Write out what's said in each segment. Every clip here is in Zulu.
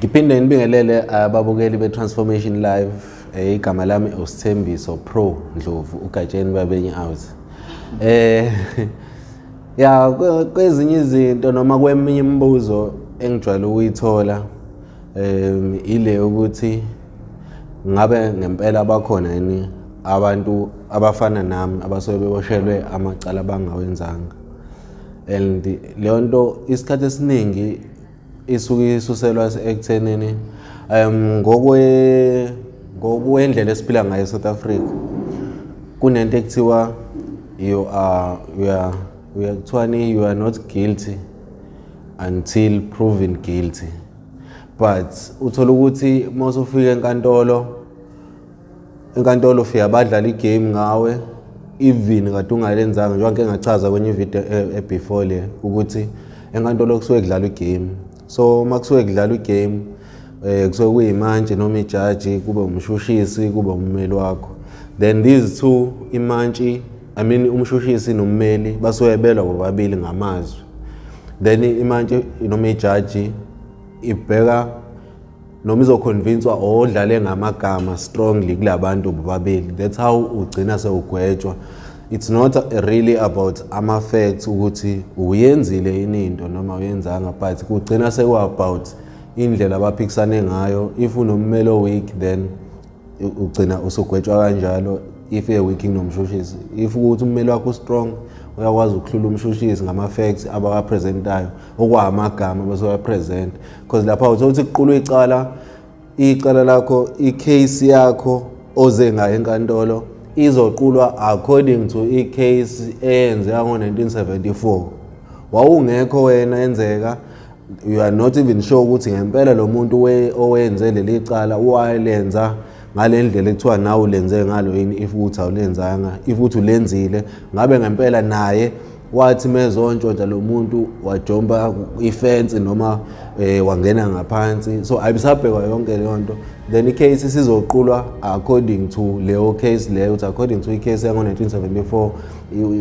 Ngiphinde ngibingelele ababukeli be-Transformation Live. Igama lami uSithembiso Pro Ndlovu, uGatsheni babenye out. Ya, kwezinye izinto noma kweminye imibuzo engijwayele ukuyithola ile ukuthi ngabe ngempela bakhona yini abantu abafana nami abasuke beboshelwe amacala abangawenzanga, and leyo nto isikhathi esiningi isuke isuselwa ekuthenini ngokwendlela esiphila ngayo eSouth Africa, kunento ekuthiwa you are kuthiwani, you are not guilty until proven guilty. But uthola ukuthi uma usufika enkantolo ufika badlala igame ngawe even kade ungalenzanga, njengoba ngike ngachaza kwenye ivideo e-before le ukuthi enkantolo kusuke kudlalwa igame. So uma kusuke kudlalwa igame, kusuke kuyimantshi noma ijaji, kube umshushisi, kube ummeli wakho. Then these two, imantshi, I mean umshushisi nommeli, basuke belwa bobabili ngamazwi. Then imantshi noma ijaji ibheka noma izoconvinswa odlale ngamagama strongly kulabantu bobabili. That's how ugcina sewugwetshwa. It's not really about ama-facts ukuthi uyenzile yini into noma uyenzanga, but kugcina seku-about indlela abaphikisane ngayo. If unommeli o-weak, then ugcina usugwetshwa kanjalo. If e-weak kunomshushisi, if ukuthi ummeli wakho u-strong, uyakwazi ukuhlula umshushisi ngama-facts abawapresentayo, okwamagama abasewapresent, because lapha uthola ukuthi kuqulwa icala, icala lakho, i-case yakho oze ngayo enkantolo izoqulwa according to i-case eyenzeka ngo-1974. Wawungekho wena yenzeka. You are not even sure ukuthi ngempela lo muntu owenze leli cala walenza ngale ndlela ekuthiwa nawe ulenze ngalo yini. If ukuthi awulenzanga, if ukuthi ulenzile, ngabe ngempela naye wathi mezontshontsha lo muntu wajomba ifence noma wangena ngaphansi? So ayibisabhekwa yonke leyo nto. Then icase isizoqulwa according to leyo case leyo, ukuthi according to icase yango-1974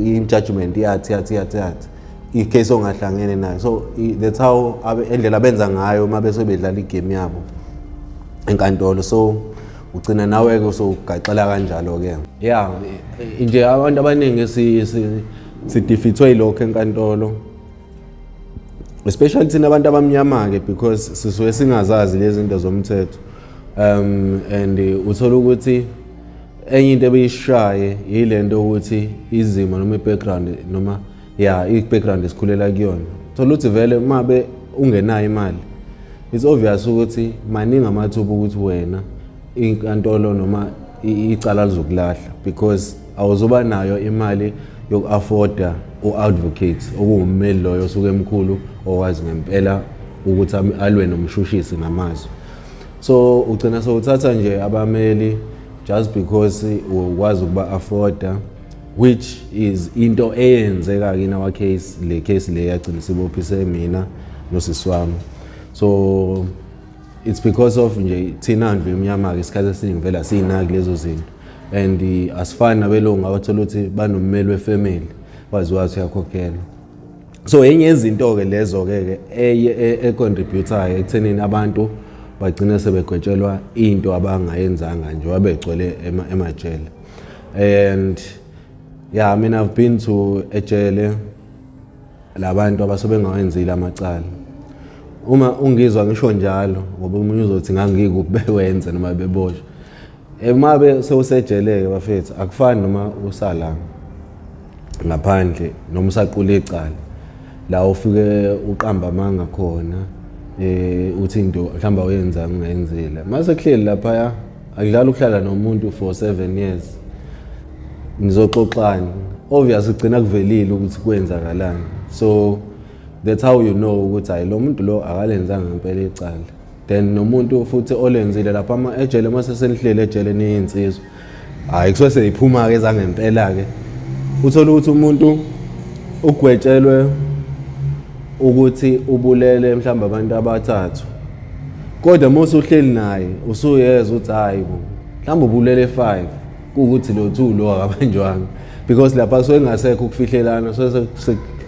i-judgment yathi yathi yathi yathi, icase ongahlangene nayo. So that's how indlela abenza ngayo uma bese bedlala igame yabo enkantolo. So ugcina nawe-ke usowugaxela kanjalo-ke. Ya, nje abantu abaningi sidefeathwe yilokho enkantolo, especially thina abantu abamnyama-ke, because sisuke singazazi lezi zinto zomthetho. And uthola ukuthi enye into ebeyishaye yile nto ukuthi izimo noma i-background, noma ya i-background esikhulela kuyona. Thola ukuthi vele uma be ungenayo imali, it's obvious ukuthi maningi amathuba ukuthi wena inkantolo noma icala lizokulahla, because awuzoba nayo imali yoku-afforda u-advocate, okuwummeli loyo osuke emkhulu, owazi ngempela ukuthi alwe nomshushisi ngamazwi. So ugcina sowuthatha nje abameli just because ukwazi ukuba afforda, which is into eyenzeka in our case. Le case le yagcina sibophise mina nosisi wami. So it's because of nje thina ndlu emnyama-ke, isikhathi esiningi vele asiyinaki lezo zinto, and asifani nabelungu abathola ukuthi banommeli wefamily, waziwa ukuthi uyakhokhela. So enye yezinto-ke lezo-ke ke econtributayo ekuthenini abantu bagcine sebegwetshelwa into abangayenzanga njengoba begcwele emajele. And yeah, I mean, I've been to ejele labantu abasuke bengawenzile amacala. Uma ungizwa ngisho njalo, ngoba omunye uzothi ngangikuphi bewenza noma beboshwa. Uma be sewusejele-ke bafethu, akufani noma usala ngaphandle noma usaqula icala la ufike uqamba amanga khona, uthi into mhlawumbe awuyenzanga ungayenzile. Mase kuhleli laphaya, akudlala ukuhlala nomuntu for 7 years, nizoxoxani? Obvious ugcina kuvelile ukuthi kwenzakalani. So that's how you know ukuthi hayi, lo muntu lo akalenzanga ngempela icala. Then nomuntu futhi olenzile lapha ama ejele, mase senihleli ejele niyinsizwa, hayi, kusuke seyiphuma-ke ezangempela-ke. Uthole ukuthi umuntu ugwetshelwe ukuthi ubulele mhlawumbe abantu abathathu, kodwa uma usuhleli naye usuyezwa ukuthi hayi bo, mhlawumbe ubulele 5, kuwukuthi lo 2 lo akabanjwanga, because lapha kusuke kungasekho ukufihlelana, suke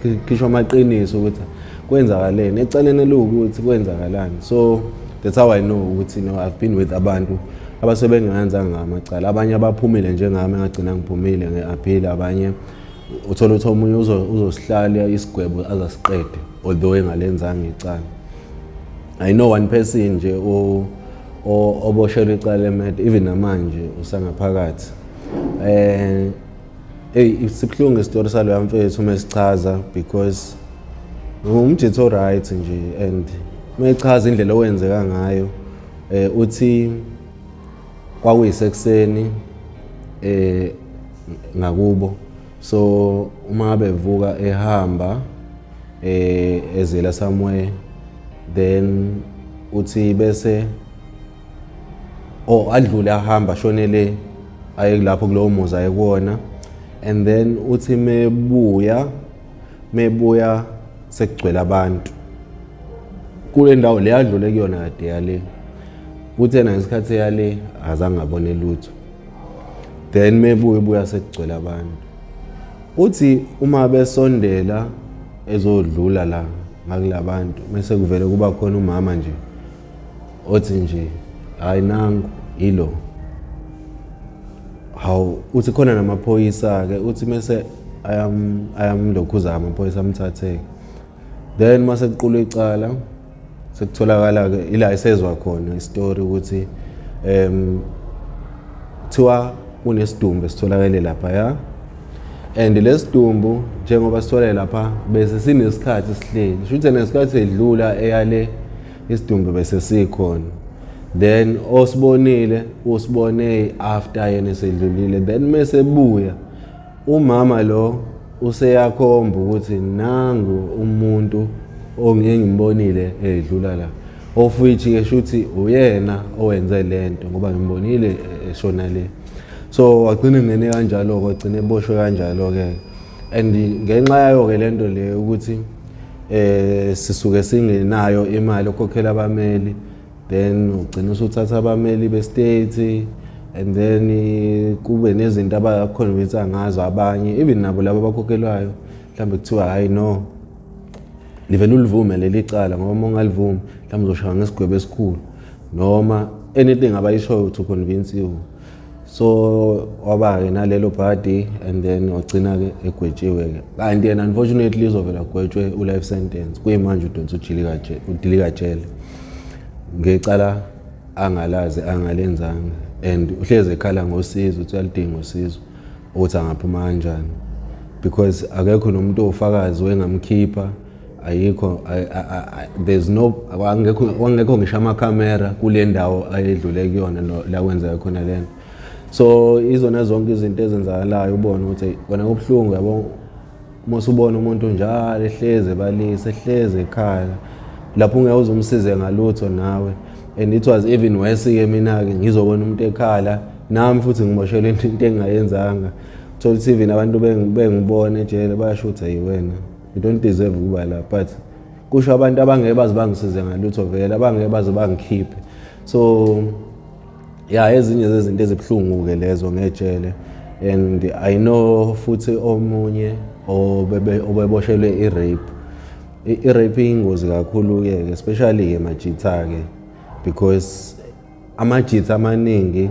sekukhishwa amaqiniso ukuthi kwenzakaleni ecaleni eliwukuthi kwenzakalani. So That's how I know ukuthi no, I've been with abantu abasuke bengayenzanga amacala. Abanye abaphumile njengami, engagcina ngiphumile nge-appeal. Abanye uthola ukuthi omunye uzosihlala isigwebo azasiqede, although engalenzanga icala. I know one person nje oboshelwe icala le-murder, even namanje usangaphakathi. Hey, sibuhlungu isitori saloya mfethu uma esichaza, because umjitho right nje, and uma echaza indlela owenzeka ngayo, uthi kwakuyisekuseni ngakubo. So uma ngabe evuka ehamba ezela somewhere, then uthi bese oh adlule, ahamba, shonele, aye lapho kulowo muzi ayekuwona, and then uthi mebuya sekugcwele abantu kule ndawo le adlule kuyona kade yale. Uthi yena ngesikhathi yale azange abone lutho, then mebuya, buya sekugcwele abantu. Uthi uma besondela ezodlula la ngakulabantu, mase kuvele kuba khona umama nje othi nje, "Hayi, nangu yilo." Hawu, uthi khona namaphoyisa-ke. Uthi mese ayamlokhuza amaphoyisa, amthatheke. Then mase kuqulwa icala, sekutholakala-ke ila esezwa khona isitori ukuthi kuthiwa kunesidumbu esitholakele laphaya, and lesidumbu njengoba sitholakele lapha bese sinesikhathi sihleli, sho ukuthi nesikhathi edlula eyale isidumbu bese sikhona. Then osibonile usibone after yena esedlulile. Then mase buya umama lo, useyakhomba ukuthi nangu umuntu ongeke ngimbonile edlula la, of which ke shuthi uyena owenze lento, ngoba ngimbonile eshona le. So wagcina ngene kanjalo-ke, wagcina eboshwe kanjalo-ke. And ngenxa yayo-ke lento le ukuthi sisuke singenayo imali yokukhokhela abameli, then ugcina usuthatha abameli be-state, and then kube nezinto abaconvince ngazo abanye, even nabo labo abakhokhelwayo. Mhlawumbe kuthiwa, "Hayi no, livele ulivume leli cala, ngoba uma ungalivumi mhlawumbe uzoshaya ngesigwebo esikhulu," noma anything abayishoyo to convince you. So waba-ke nalelo bhadi, and then wagcina-ke egwetshiwe-ke. Kanti yena unfortunately uzovela agwetshwe u-life sentence. Kuyimanje udonsa udilikajele ngecala angalazi, angalenzanga, and uhlezi ekhala ngosizo, uthi uyalidinga usizo ukuthi angaphuma kanjani, because akekho nomuntu owufakazi wengamkhipha. Ayikho, there's no, kwangekho ngisho amakhamera kule ndawo ayedlule kuyona la kwenzeka khona lento. So izona zonke izinto ezenzakalayo, ubone ukuthi kona kubuhlungu, yabo, uma usubona umuntu njalo ehlezi ebalisa, ehlezi ekhala lapho, ungeke uze umsize ngalutho nawe. And it was even worse-ke mina-ke, ngizobona umuntu ekhala, nami futhi ngimoshelwe into engingayenzanga. Thola ukuthi even abantu bengibona ejele bayasho ukuthi, "Ayi wena, you don't deserve ukuba la," but kusho abantu abangeke baze bangisize ngalutho vele, abangeke baze bangikhiphe. So ya, ezinye zezinto ezibuhlungu-ke lezo ngejele. And I know futhi omunye obeboshelwe i-rape. I-rape iyingozi kakhulu-ke, especially-ke majitha-ke, because amajitha amaningi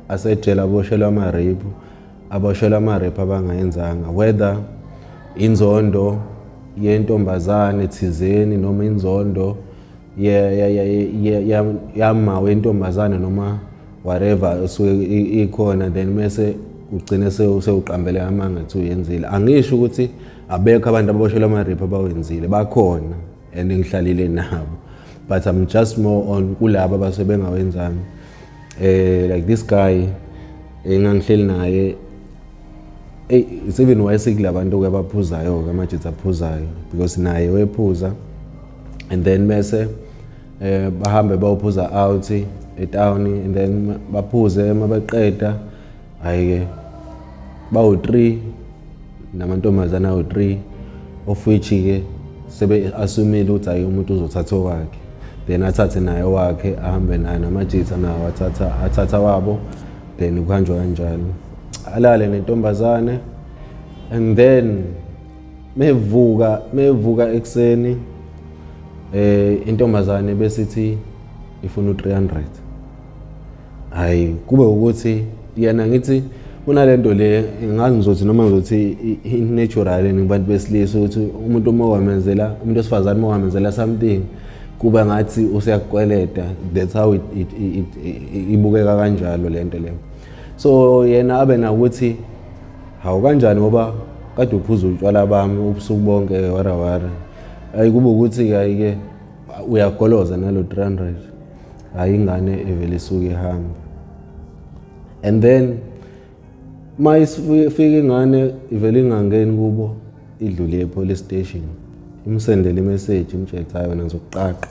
asejele aboshelwe ama-rape, aboshelwe ama-rape abangayenzanga, whether inzondo yentombazane thizeni noma inzondo yama wentombazane noma whatever esuke ikhona, then mese ugcine sewuqambele amanga kuthi uyenzile. Angisho ukuthi abekho abantu ababoshelwe ama-rape abawenzile, bakhona and ngihlalile nabo, but I'm just more on kulabo abasuke bengawenzanga. Like this guy engangihleli naye. Hey, it's even worse kulabantu abaphuzayo ke, amajitha aphuzayo, because naye wephuza, and then bese bahambe bayophuza out etown, and then baphuze, mabaqeda, hayi ke, bawu3 namantombazana awu3, of which ke sebe asumile ukuthi hayi, umuntu uzothatha owakhe, then athathe naye owakhe, ahambe naye, namajitha nawo athatha wabo, then kuhanjwa kanjalo, alale nentombazane. And then mevuka ekuseni, intombazane besithi Ifuna u-300. Hayi, kube ukuthi yena ngithi kunalento le ngazi ngizothi noma ngizothi i-natural kubantu besilisa, ukuthi umuntu uma wamenzela, umuntu wesifazane uma wamenzela something, kuba ngathi useyakukweleta. That's how it ibukeka kanjalo lento leyo. So yena abe nakuthi, "Hawu, kanjani, ngoba kade uphuza utshwala bami ubusuku bonke, wara wara." Ayi, kube ukuthi hayi-ke, uyagoloza nalo 300. Hayi, ingane evele isuke ihamba, and then ma isifika ingane ivele ingangeni kubo, idlule e-police station, imsendele imessage, imtshele, "Hayi wena, ngizokuqaqa."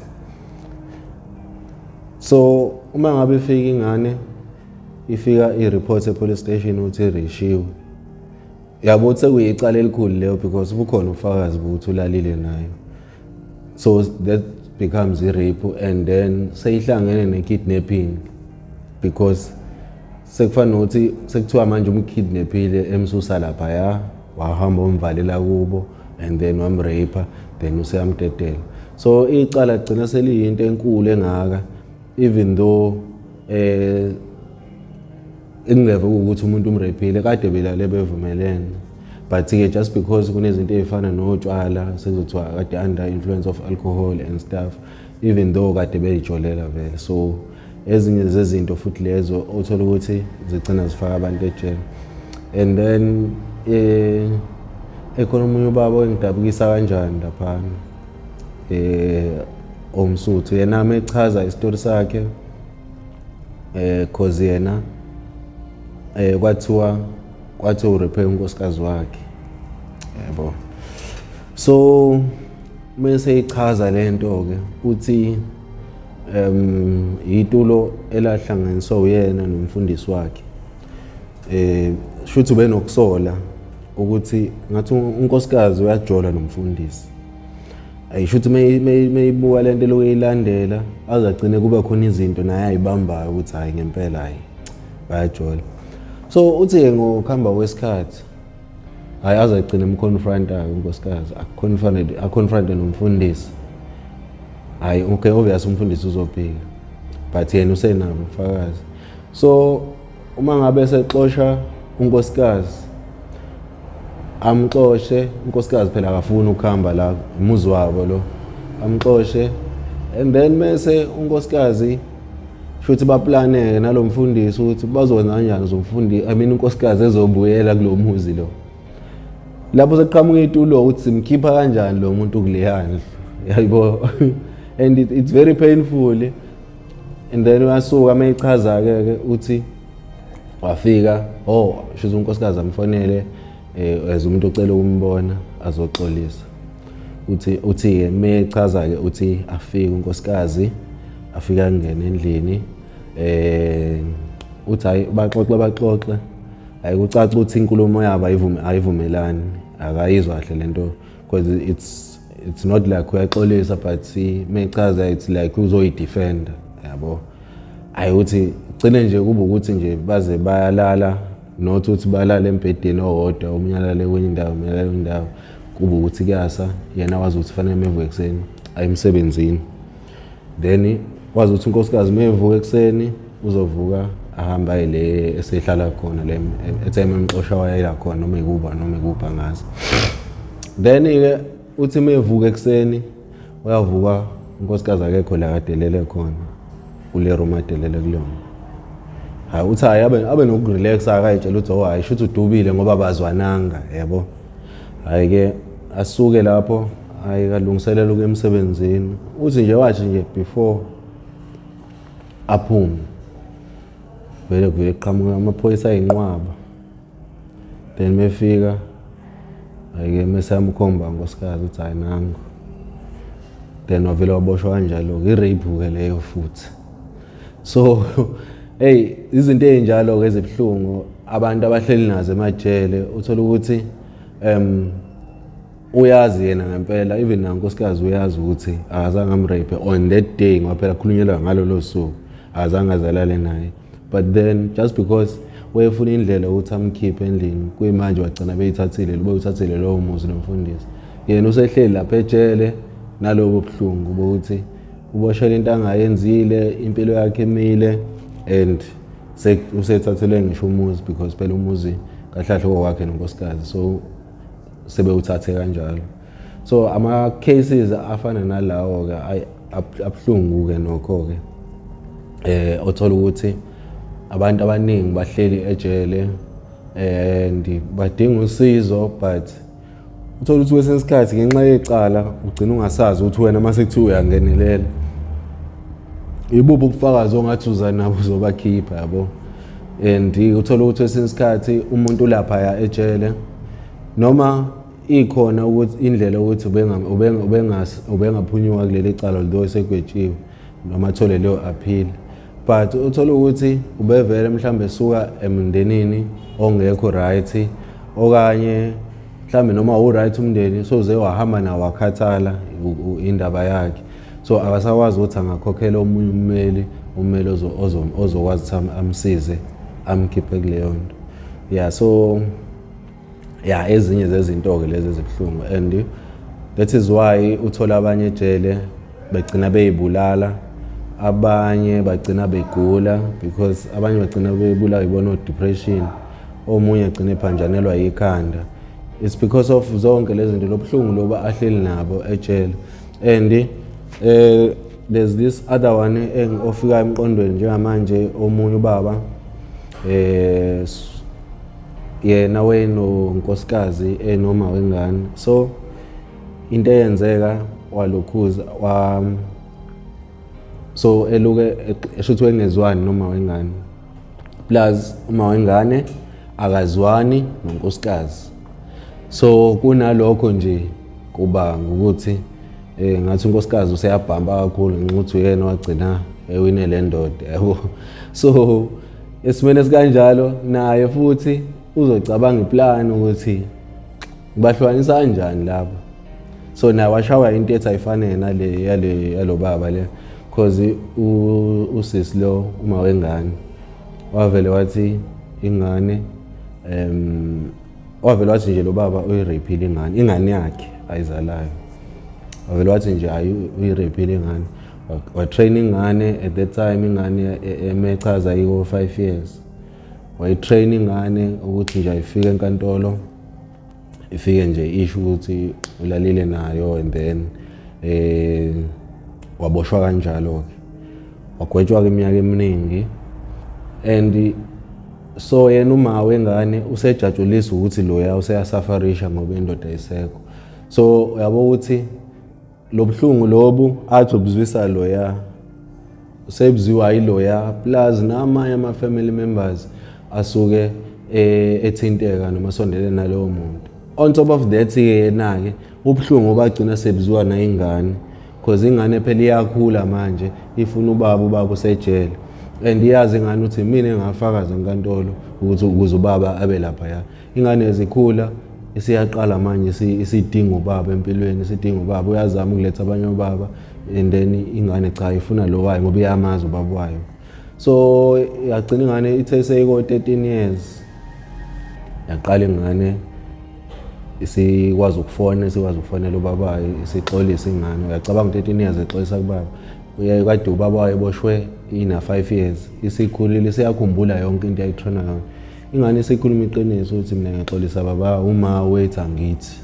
So uma ngabe ifika ingane, ifika i-report e-police station ukuthi ireshiwe, yabo, ukuthi sekuyicala elikhulu leyo, because bukhona ubufakazi bokuthi ulalile nayo. So that becomes i-rape, and then seyihlangene ne-kidnapping, because sekufana nokuthi sekuthiwa manje umkidnaphile, emsusa laphaya, wahamba umvalela kubo, and then wamrape, then useyamdedela. So icala gcina seliyinto enkulu engaka, even though ingeve ukuthi umuntu umraphile, kade belale bevumelene, but-ke just because kunezinto ey'fana notshwala, sekuzothiwa kade under influence of alcohol and stuff, even though kade beyijolela vele. So ezinye zezinto futhi lezo othola ukuthi zigcina zifaka abantu ejele. And then ekhona omunye ubaba engidabukisa kanjani laphana, omSuthu, yena mechaza isitori sakhe, cause yena kwathiwa urape unkosikazi wakhe, yabo. So mase ichaza lento ke, uthi itulo elahlanganiswa uyena nomfundisi wakhe, shuthi ubenokusola ukuthi ngathi unkosikazi uyajola nomfundisi. Ayisho ukuthi meyibuka lento lokhu eyilandela, azagcine kube khona izinto naye ayibambayo ukuthi hayi, ngempela, hayi, bayajola. So uthi-ke ngokuhamba kwesikhathi, hhayi, azagcina emconfronta-ke unkosikazi, aconfronte nomfundisi. Hhayi, okay, obvious umfundisi uzophika, but yena usenabo ubufakazi. So uma ngabe sexosha unkosikazi, amxoshe unkosikazi, phela akafuni ukuhamba la, umuzi wabo lo, amxoshe, and then mese unkosikazi shuthi baplaneke nalo mfundisi ukuthi bazokwenza kanjani zomfundi, I mean, unkosikazi ezobuyela kulo muzi lo. Lapho sekuqhamuka itulo ukuthi simkhipha kanjani lo muntu kuleya ndlu, yayibo. And it's very painful. And then uyasuka uma echaza-ke ke, uthi wafika, oh, shuthi unkosikazi amfonele as umuntu ocela ukumbona azoxolisa. Uthi-ke mechaza-ke, uthi afike unkosikazi, afike angene endlini, uthi hayi, baxoxe baxoxe, hayi, kucaca ukuthi inkulumo yabo ayivumelani, akayizwa kahle lento, because it's not like uyaxolisa, but mechaza it's like uzoyidefenda, yabo. Hayi, uthi gcine nje kube ukuthi nje baze bayalala, not ukuthi balala embhedeni owodwa, omunye alale kwenye indawo, omunye alale kwenye indawo. Kube ukuthi kuyasa, yena wazi ukuthi fanele mevuke ekuseni aye emsebenzini, then wazi ukuthi unkosikazi mevuka ekuseni uzovuka ahambe aye le esehlala khona, le ethe emxosha wayela khona, noma ikuba noma ikuphi angazi. Then-ke uthi mevuka ekuseni, uyavuka unkosikazi akekho la kade elele khona, kule room adelele kulona. Hayi, uthi hayi, abe nokurelaxa, akayitshela ukuthi, "Oh, hayi, shuthi udubile ngoba bazwananga," yabo. Hhayi-ke, asuke lapho, hayi, kalungiselela ukuya emsebenzini. Uthi nje wathi nje before aphume, vele kuvele kuqhamuka amaphoyisa ayinqwaba. Then mefika, hhayi-ke, mese yamkhomba unkosikazi ukuthi, "Hhayi, nangu." Then wavele waboshwa kanjalo-ke, i-rape-ke leyo futhi. So hey, izinto ey'njalo-ke ezibuhlungu abantu abahleli nazo emajele, uthola ukuthi uyazi yena ngempela, even nankosikazi uyazi ukuthi akazange amrape on that day, ngoba phela khulunyelwa ngalolo suku, akazange azalale naye, but then just because wayefuna indlela ukuthi amkhiphe endlini, kuyimanje wagcina beyithathile, bewuthathile lowo muzi nomfundisi. Yena usehleli lapha ejele nalobo buhlungu bokuthi Uboshelwe into angayenzile, impilo yakhe imile and usethathelwe ngisho umuzi, because phela umuzi kahle kahle owakhe nonkosikazi, so sebewuthathe kanjalo. So ama-cases afana nalawo-ke abuhlungu-ke nokho-ke, othola ukuthi abantu abaningi bahleli ejele and badinga usizo, but uthola ukuthi kwesinye isikhathi ngenxa yecala ugcina ungasazi ukuthi wena mase kuthiwa uyangenelela, ibuphi ubufakazi ongathi uza nabo uzobakhipha, yabo. And uthola ukuthi kwesinye isikhathi umuntu laphaya ejele, noma ikhona ukuthi indlela ukuthi ubengaphunyuka kuleli cala, although esegwetshiwe, noma athole leyo appeal, but uthola ukuthi ubevele mhlambe esuka emndenini ongekho right, okanye mhlambe noma u-right umndeni, so uze wahamba nawo wakhathala indaba yakhe, so akasakwazi ukuthi angakhokhela omunye ummeli ozokwazi ukuthi amsize, amkhiphe kuleyo nto. Yeah, so yeah, ezinye zezinto-ke lezi ezibuhlungu, and that is why uthola abanye ejele begcina beyibulala, abanye bagcina begula, because abanye bagcina bebulawa ibona o-depression, omunye agcine ephanjanelwa yikhanda. It's because of zonke lezi zinto, lobuhlungu loba ahleli nabo ejele. And there's this other one ofika emqondweni njengamanje, omunye ubaba, yena wenonkosikazi enoma wengane. So into eyenzeka, walokhuza wa so eluke esho ukuthi wengezwani noma wengane, plus uma wengane akazwani nonkosikazi. So kunalokho nje kuba ukuthi ngathi unkosikazi useyabhamba kakhulu ngenxa ukuthi uyena wagcina ewine le ndoda, yabo. So esimene esikanjalo naye futhi uzocabanga iplan ukuthi ngibahlukanisa kanjani laba. So naye washawa into ethi ayifane nale yale yalo baba le, cause usisi lo uma wengane wavele wathi ingane, wavele wathi nje lo baba uyirapile ingane yakhe ayizalayo. Wavele wathi nje hayi, uyirapile ingane, watrain ingane. At that time ingane emechaza yiko 5 years, wayitrain ingane ukuthi nje ayifike enkantolo, ifike nje isho ukuthi ulalile nayo, and then waboshwa kanjalo ke, wagwetshwa ke iminyaka eminingi. And so yena uma wengane usejatshulisa ukuthi loya useyasufferisha ngoba indoda ayisekho. So uyabo ukuthi lobuhlungu lobu athi ubuzwisa loya, sebuziwa yiloya, plus namanye ama-family members asuke ethinteka noma asondele nalowo muntu. On top of that-ke, yena-ke ubuhlungu bagcina sebuziwa nayingane, because ingane phela iyakhula manje, ifuna ubaba, ubaba usejele, and iyazi ingane ukuthi mina engafakaza enkantolo ukuthi ukuze ubaba abe laphaya. Ingane zikhula, isiyaqala manje isidinga ubaba empilweni, isidinga ubaba. Uyazama ukuletha abanye obaba and then ingane cha, ifuna lo wayo ngoba iyamazi ubaba wayo. So yagcina ingane ithe seyiko 13 years, yaqala ingane isikwazi ukufona, isikwazi ukufonela ubabayo, isixolisa ingane. Uyacabanga, 13 years exolisa kubaba. Uyaye kade ubaba wayo eboshwe ina 5 years, isikhulile, isiyakhumbula yonke into ayitrena yona ingane. Isikhuluma iqiniso ukuthi mina ngiyaxolisa baba, uma wethu angithi.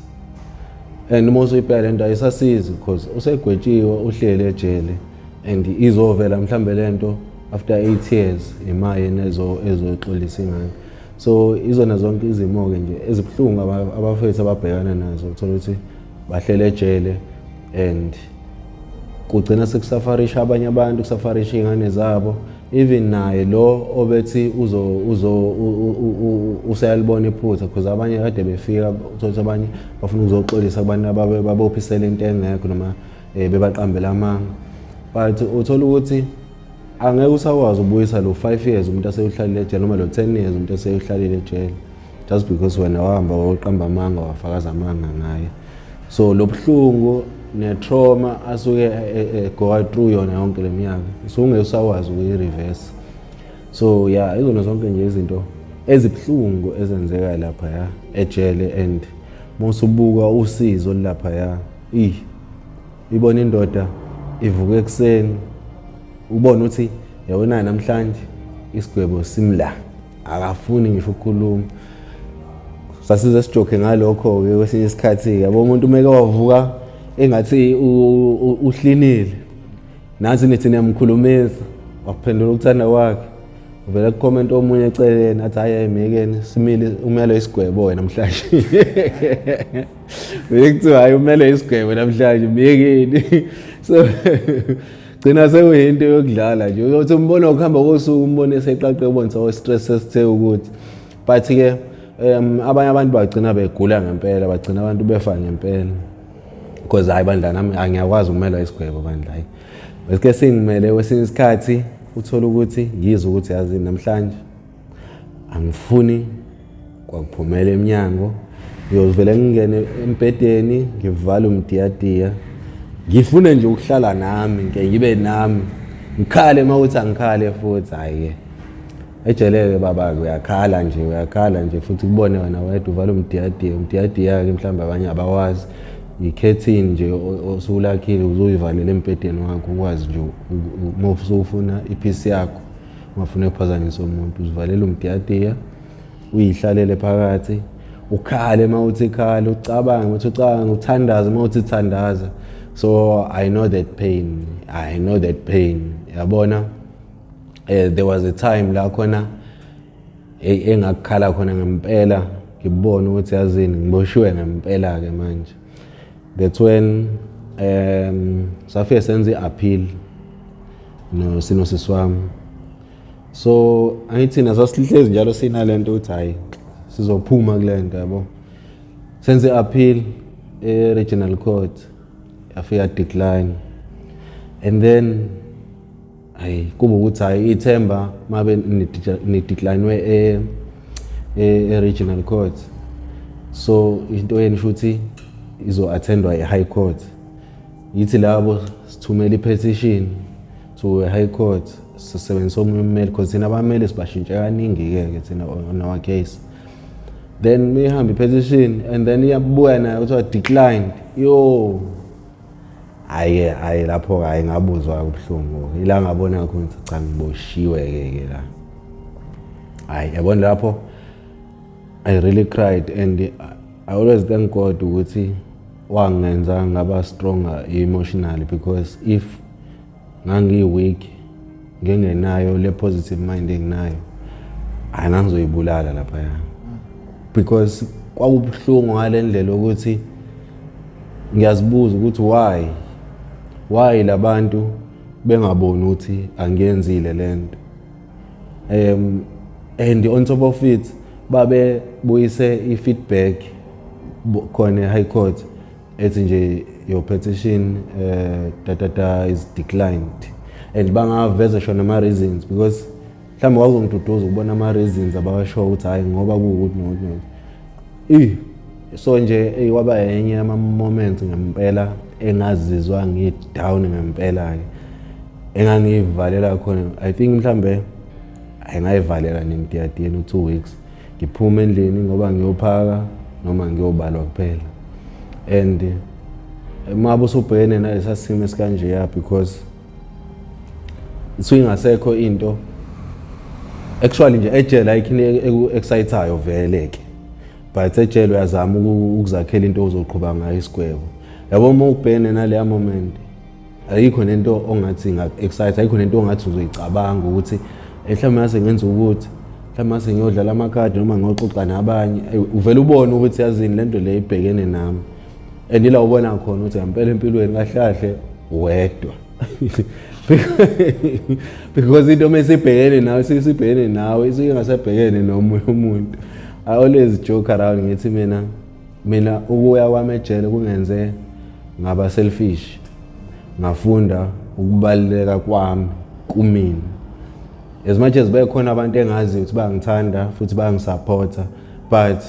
And uma usuyibheka lento ayisasizi because usegwetshiwe, uhleli ejele, and izovela mhlambe lento after 8 years ima yena ezoxolisa ingane. So izona zonke izimo-ke nje ezibuhlungu abafethu ababhekana nazo, uthola ukuthi bahlele ejele and kugcina sekusufferisha abanye abantu, kusufferisha iy'ngane zabo, even naye lo obethi uzo uzo useyalibona iphutha, because abanye kade befika, uthola ukuthi abanye bafuna ukuzoxolisa kubantu ababe babophisele into engekho noma bebaqambela amanga, but uthola ukuthi angeke usakwazi ukubuyisa lo 5 years umuntu aseyuhlalile ejele noma lo 10 years umuntu aseyuhlalile ejele, just because wena wahamba waqamba amanga, wafakaza amanga ngaye. So lo buhlungu ne-trauma asuke go through yona yonke le minyaka, so ungeke usakwazi ukuyi-reverse. So yeah, izona zonke nje izinto ezibuhlungu ezenzeka laphaya ejele. And mawusubuka usizo olaphaya, ibona indoda Ivuka ekuseni, ubone ukuthi yabona namhlanje isigwebo simla, akafuni ngisho ukukhuluma. Sasize sijoke ngalokho-ke kwesinye isikhathi-ke, yabo, umuntu umeke wavuka engathi uhlinile, nathi nithi niyamkhulumisa, waphendula ukuthanda kwakhe, uvele kukhomenta omunye eceleni athi, "Hhayi, miyekeni, simile, umele isigwebo wena namhlanje." Vele kuthiwa, "Hhayi, umele isigwebo namhlanje, miyekeni." So gcina sekuyinto yokudlala nje, uyothi umbone ukuhamba kosuku, umbone eseqaqe, ubone so stress sesithe ukuthi. But-ke abanye abantu bagcina begula ngempela, bagcina abantu befa ngempela, because hayi bandla, nami angiyakwazi ukumelwa isigwebo bandla. Hayi, besike singimele kwesinye isikhathi, uthole ukuthi ngizwe ukuthi yazi namhlanje angifuni kwakuphumela emnyango, ngiyovele ngingene embhedeni, ngivale umdiyadiya, ngifune nje ukuhlala nami, ngike ngibe nami, ngikhale uma kuthi angikhale futhi. Hhayi-ke ejele-ke baba-ke, uyakhala nje, uyakhala nje futhi, kubone wena wedwa, uvale umdiyadiya. Umdiyadiya-ke mhlawumbe abanye abawazi, ikhethini nje osulakhile, uzoyivalela embhedeni wakho, ukwazi nje uma usufuna i-peace yakho, ungafuni ukuphazamisa umuntu, uzivalela umdiyadiya, uyihlalele phakathi, ukhale uma uthi khale, ucabange ukuthi ucabange, uthandaze uma uthi thandaza. So I know that pain, I know that pain, yabona. There was a time la khona engakukhala khona ngempela, ngibona ukuthi yazini, ngiboshiwe ngempela-ke manje. That's when safike senza i-appeal no sinosisi wami. So angithina sasihlezi njalo sinalento ukuthi hayi, sizophuma kule nto, yabo. Senze i-appeal e-regional court, yafika decline, and then hayi, kuba ukuthi hayi, ithemba mabe ni-decline e-regional court, so into yeni shuthi izo-attendwa e-high court. Yithi labo sithumela i-petition to a high court, sisebenzisa omunye ummeli, because thina abameli sibashintshe kaningi-ke ke thina on our case. Then mihamba i-petition and then iyabuya nayo, kuthiwa declined. Yo, hhayi hhayi, lapho hhayi, ngabuzwa ubuhlungu, ila ngabona khona ukuthi cha, ngiboshiwe-ke ke la. Hhayi, yabona lapho I really cried, and I always thank God ukuthi wangenza ngaba stronger emotionally, because if ngangiyi-weak, ngingenayo le positive mind enginayo, hayi, ngangizoyibulala laphaya, because kwakubuhlungu ngale ndlela ukuthi ngiyazibuza ukuthi why labantu bengaboni ukuthi angiyenzile lento. And on top of it, babe buyise i-feedback khona e-high court ethi nje, "Your petition da da da is declined," and bangaveza shona ama-reasons, because mhlawumbe kwakuzongiduduza ukubona ama-reasons abawashoyo ukuthi hhayi, ngoba kuwukuthi nokuthi nokuthi. So nje eyi, kwaba enye yama-moments ngempela engazizwa ngi-down ngempela-ke, engangiyivalela khona. I think mhlambe ayingayivalela nemdiyadiyeni u-2 weeks, ngiphuma endlini ngoba ngiyophaka noma ngiyobalwa kuphela. And uma usubhekene nalesa simo esikanjeya, because isuke ingasekho into actually nje ejele, ayikho into eku-excite-ayo vele-ke, but ejele uyazama ukuzakhela into ozoqhuba ngayo isigwebo, yabo. Uma ubhekene naleya moment, ayikho nento ongathi ingaku-excite, ayikho nento ongathi uzoyicabanga ukuthi mhlawumbe ngase ngenza ukuthi mhlawumbe ngase ngiyodlala amakhadi noma ngiyoxoxa nabanye. Uvele ubone ukuthi yazini, lento le ibhekene nami, and ila ubona khona ukuthi ngempela empilweni kahle kahle wedwa, because into mesibhekene nawe, sibhekene nawe, isuke ingasebhekene nomunye umuntu. I always joke around ngithi mina ukuya kwami ejele kungenze ngaba selfish, ngafunda ukubaluleka kwami kumina. As much as bekhona abantu engaziyo ukuthi bayangithanda futhi bayangisupporta, but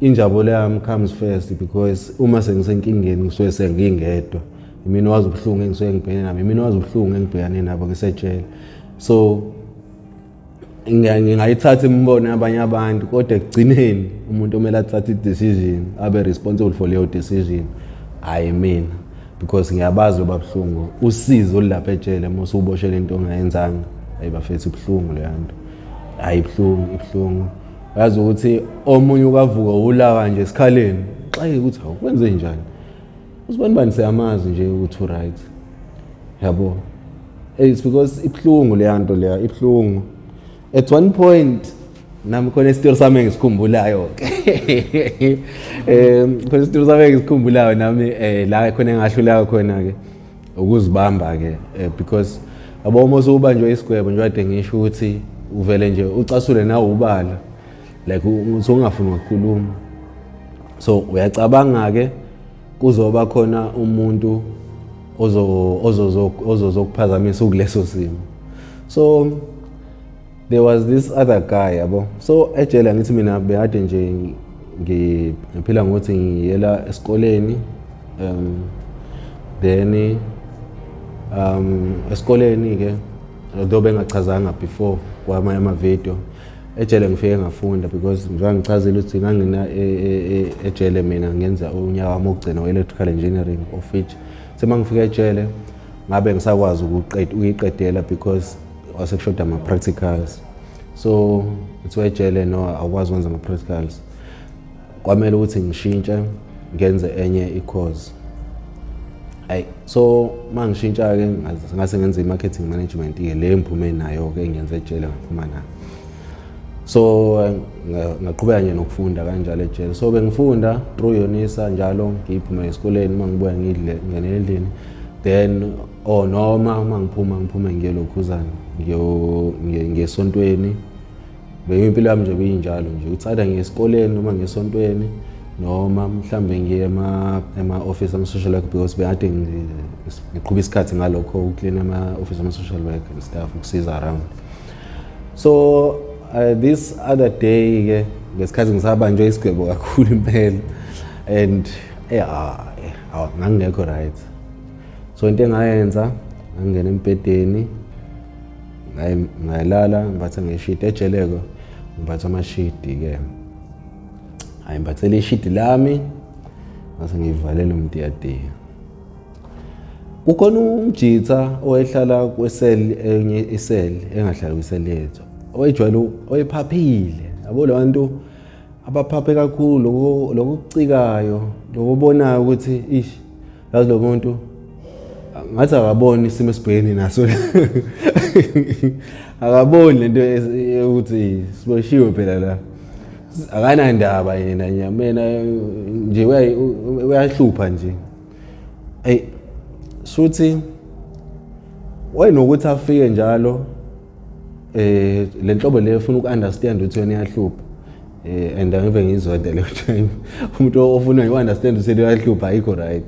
injabulo yami comes first, because uma sengisenkingeni ngisuke sengingedwa. Imina wazi ubuhlungu engisuke ngibhekene nabo, imina wazi ubuhlungu engibhekane nabo ngisejele. So ngingayithatha imibono yabanye abantu, kodwa ekugcineni umuntu omele athathe i-decision, abe responsible for leyo decision, hhayi mina. Because ngiyabazi loba buhlungu usizo olulapha ejele uma usuboshele into ongayenzanga. Hayi bafethu, ibuhlungu leyo nto, hayi ibuhlungu, ibuhlungu. Yazi ukuthi omunye ukavuka ulaka nje esikhaleni, xake ukuthi hawu, kwenze njani usibani bani, siyamazi nje ukuthi u-right, yabo. It's because ibuhlungu leya nto leya, ibuhlungu. At one point nami khona isitori sami engisikhumbulayo ke, khona isitori sami engisikhumbulayo nami, la khona engahluleka khona ke ukuzibamba ke, because yabo uma usubanjwe isigwebo nje, kade ngisho ukuthi uvele nje ucasule nawe ubala like usungafuni ukukhuluma. So uyacabanga ke kuzoba khona umuntu ozozokuphazamisa ukuleso simo. So there was this other guy, yabo. So ejele, ngithi mina bekade nje ngiphila ngokuthi ngiyela esikoleni, then esikoleni ke, although bengachazanga before kwamanye ama-video, ejele ngifike ngafunda because njengoba ngichazile ukuthi ngangina ejele mina ngenza unyaka wami wokugcina we-electrical engineering, of which sema ngifika ejele ngabe ngisakwazi ukuyiqedela because wasekushoda ama-practicals. So kuthiwa ejele no, awukwazi ukwenza ama-practicals. Kwamele ukuthi ngishintshe ngenze enye i-course. Ayi, so uma ngishintsha-ke ngase ngenza i-marketing management-ke le ngiphume nayo-ke, engiyenze ejele, ngaphuma nayo. So ngaqhubeka nje nokufunda kanjalo ejele. So bengifunda through Unisa njalo, ngiyiphume esikoleni, uma ngibuya ngidle, ngene endlini, then or noma uma ngiphuma ngiphume ngiye lokhuzana ngiyesontweni. Beyimpilo yami nje beyinjalo nje, ukuthi either ngiye esikoleni noma ngiye esontweni noma mhlambe ngiye ema-office ama-social worker, because bekade ngiqhuba isikhathi ngalokho uku-clean ama-office ama-social work and stuff, ukusiza around. So this other day ke, ngesikhathi ngisabanjwe isigwebo kakhulu impela and awu, ngangingekho right. So into engayenza, ngangena embhedeni, ngayilala, ngiphatha ngeshidi ejeleko, ngiphatha amashidi-ke, hayi, ngiphathele ishidi lami, ngase ngiyivalela umtiyatiya. Kukhona umjitha owayehlala kweseli, enye iseli engahlali kwiseli yethu, owayejwayele, oyephaphile, yabo, lo bantu abaphaphe kakhulu, lokucikayo, lokubonayo ukuthi ish, yazi lo muntu ngathi akaboni isimo esibhekene naso, akaboni lento ukuthi siboshiwe phela la, akanandaba yena nyamena nje, uyahlupha nje. Ey, shuthi wayenokuthi afike njalo, le nhlobo le ufuna uku-understand ukuthi wena iyahlupha, and angive ngiyizonde leyo time umuntu ofuna uku-understand ukuthi uyahlupha, ayikho right.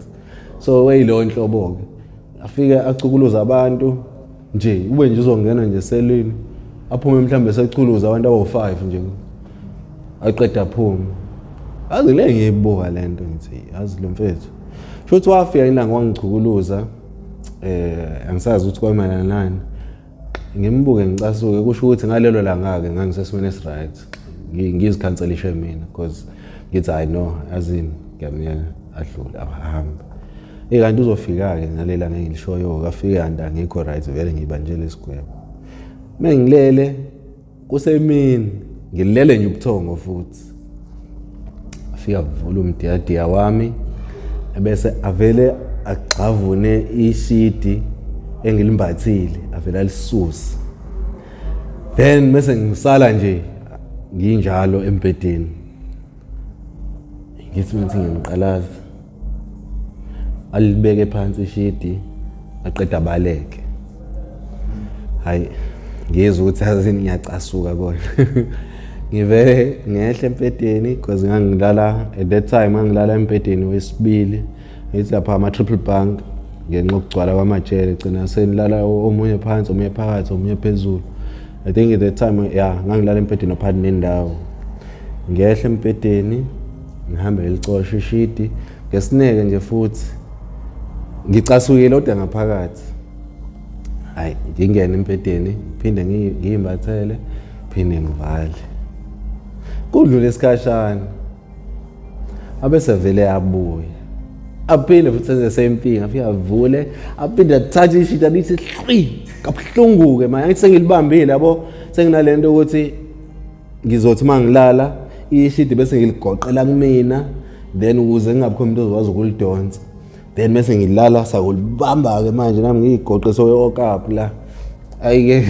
So wayileyo nhlobo-ke, afike achukuluze abantu nje, ube nje uzongena nje eselini, aphume mhlawumbe sechuluza abantu abawu-5 nje, aqeda aphume. Yazi le ngiyibuka le nto, ngithi yazi lo mfethu shuthi wafika ilanga wangichukuluza, angisazi ukuthi kwamayelana nani. Ngimbuke ngicasuke, kusho ukuthi ngalelo langa-ke ngangisesimeni esi-right, ngizikhanselishe mina because ngithi hayi no, yazini, ngiyamyeka adlule ahambe. Kanti uzofika-ke ngalela ngengilishoyo, afike kanti angikho right vele, ngibanjele isigwebo. Uma ngilele kusemini, ngilele nje ubuthongo futhi, afika avula umdiyadiya wami, ebese avele agxavune ishidi engilimbathile, avele alisuse, then bese ngisala nje nginjalo embhedeni. Ngithi ngithi ngiyamqalaza, alibeke phansi ishidi, aqeda abaleke. Hayi, ngiyezwa ukuthi yazini ngiyacasuka kona, ngivele ngehle embhedeni because ngangilala at that time, ngangilala embhedeni wesibili, ngithi lapha ama-triple bunk, ngenxa yokugcwala kwamajele gcina senilala omunye phansi, omunye phakathi, omunye phezulu. I think at that time, ya, ngangilala embhedeni ophakathi nendawo. Ngehle embhedeni, ngihambe ngilicosha ishidi ngesineke nje, futhi ngicasukile kodwa ngaphakathi. Hayi, ngingene embhedeni, phinde ngiyimbathele, phinde ngivale. Kudlule isikhashana, abese vele abuye. Aphinde futhi enze same thing, afike avule, aphinde athathe ishidi alithi hlwi kabuhlungu-ke manje. Angithi sengilibambile yabo, senginale nto ukuthi ngizothi uma ngilala ishidi bese ngiligoqela kumina, then ukuze ngingabikho umuntu ozokwazi ukulidonsa, then bese ngilala sakulibamba-ke manje nami ngiyigoqe sowe-okapu la. Ayike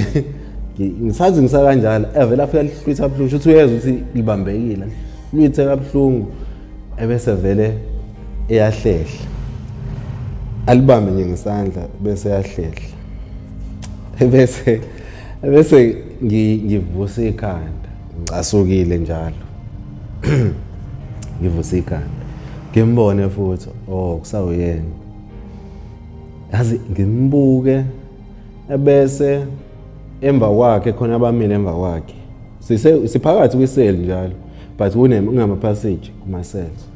ngisazi ngisakanjalo, evele afika lihlwitha kabuhlungu, shuthi uyezwa ukuthi libambekile, lihlwithe kabuhlungu, ebese vele eyahlehla, alibambe nje ngesandla bese eyahlehla, ebese ngivusa ikhanda ngicasukile njalo, ngivusa ikhanda ngimbone futhi, oh kusawuyena, yazi ngimbuke, ebese emva kwakhe khona abamile emva kwakhe, sise siphakathi kwi-cell njalo, but kunama-passage kuma-cells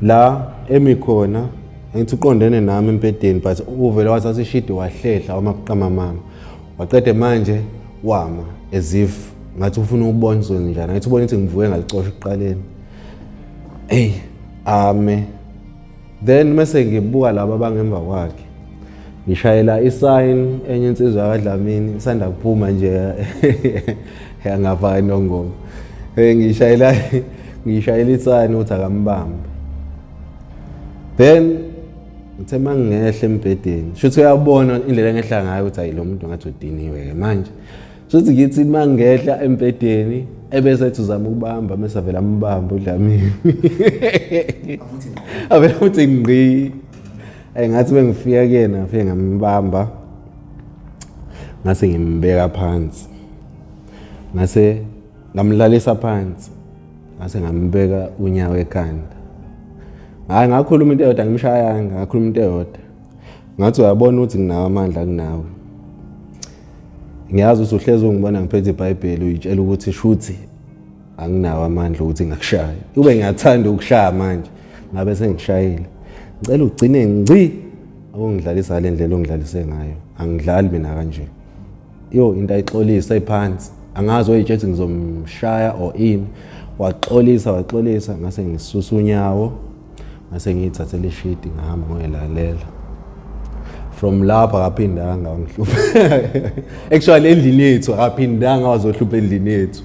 la emi khona. Ngithi uqondene nami embhedeni, but uvele wathatha ishidi wahlehla wamakuqama mama, waqede manje wama as if ngathi ufuna ukubona njani. Ngathi ubona ukuthi ngivuke ngalicosha ekuqaleni. Hey, ame, then mase ngibuka laba abangemva kwakhe, ngishayela i-sign enye insizwa yakwaDlamini isanda kuphuma nje yangapha eNongoma. Ngishayela i-sign ukuthi akambambe. Then ngithe uma ngingehla embhedeni, shuthi uyabona indlela engehla ngayo ukuthi hayi, lo muntu ngathi udiniwe-ke manje. Shuthi ngithi uma ngehla embhedeni, ebese ethi uzama ukubamba, mese avele ambambe uDlamini, avele uthi ngqi. Ngathi bengifika kuyena, ngafike ngambamba, ngase ngimbeka phansi, ngase ngamlalisa phansi, ngase ngambeka unyawo ekhanda. Hhayi, ngakhuluma into eyodwa, ngimshayanga, ngakhuluma into eyodwa, ngathi uyabona ukuthi nginawo amandla kunawe, ngiyazi ukuthi uhlezi ungibona ngiphethe iBhayibheli, uyitshela ukuthi shuthi anginawo amandla ukuthi ngakushaya, ube ngiyathanda ukushaya manje ngabe sengishayile. Ngicela ugcine ngci ukungidlalisa ngale ndlela ongidlalise ngayo, angidlali mina kanje. Yo, into ayixolisa iphansi, angazi wayitshela ukuthi ngizomshaya or ini, waxolisa, waxolisa, ngase ngisusa unyawo, ngase ngiyithathela ishidi, ngahamba ngoyilalela. From lapho akaphindanga wangihlupha actually endlini yethu, akaphindanga wazohlupha endlini yethu,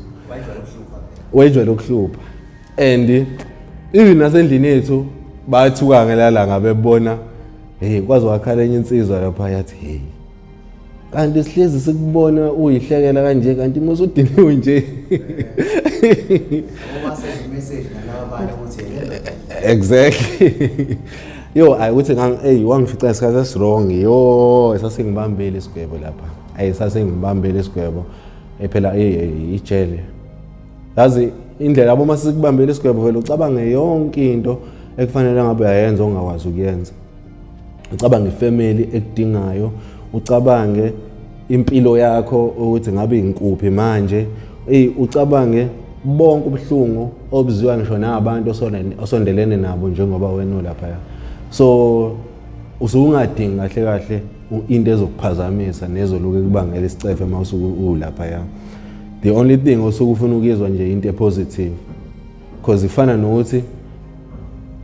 wejwayele ukuhlupha. And even nasendlini yethu bathuka ngelalanga bebona, hey, kwaze wakhala enye insizwa lapha yathi, hey, kanti sihlezi sikubona uyihlekela kanje, kanti uma usudiniwe nje. Exactly. Yo, ayi ukuthi ey, wangifica isikhathi esi-wrong. Yo, sasengibambile isigwebo lapha, ayi, sasengibambile isigwebo phela ijele, yazi indlela yabo, uma sikubambile isigwebo vele ucabange yonke into ekufanele ngabe uyayenza ongakwazi ukuyenza, ucabange ifamily ekudingayo, ucabange impilo yakho ukuthi ngabe inkuphi manje, ey, ucabange bonke ubuhlungu obuziwa ngisho nabantu osondelene nabo njengoba wena ulaphaya. So usuke ungadingi kahle kahle into ezokuphazamisa nezoluke kubangela isicefe uma usuke ulaphaya. The only thing osuke ufuna ukuyizwa nje into e-positive, because ifana nokuthi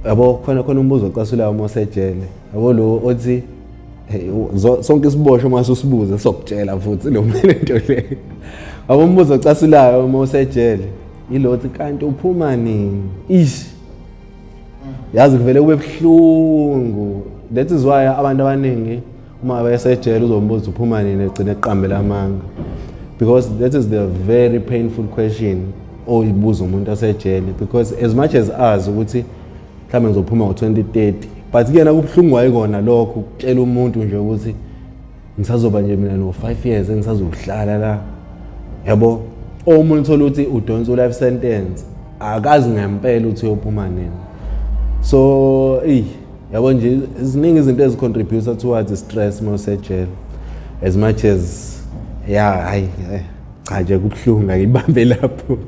yabo khona khona umbuzo ocasulayo uma usejele, yabo, lo othi hey, sonke isiboshwa uma ususibuza sokutshela futhi lo lento le, yabo, umbuzo ocasulayo uma usejele yilo othi kanti uphuma nini? Ish, yazi kuvele kube buhlungu. That is why abantu abaningi uma besejele uzombuza uphuma nini, egcine eqambela amanga, because that is the very painful question oyibuza umuntu osejele, because as much as azi ukuthi mhlawumbe ngizophuma ngo-2030, but kuyena kubuhlungu wayekona lokho ukutshela umuntu nje ukuthi ngisazoba nje mina no-5 years engisazohlala la, yabo. Omunye uthola ukuthi udonsa u-life sentence, akazi ngempela ukuthi uyophuma nini. So eyi, yabo nje, ziningi izinto ezi-contribute towards stress uma usejele, as much as, ya, hayi, cha nje kubuhlungu, angibambe lapho.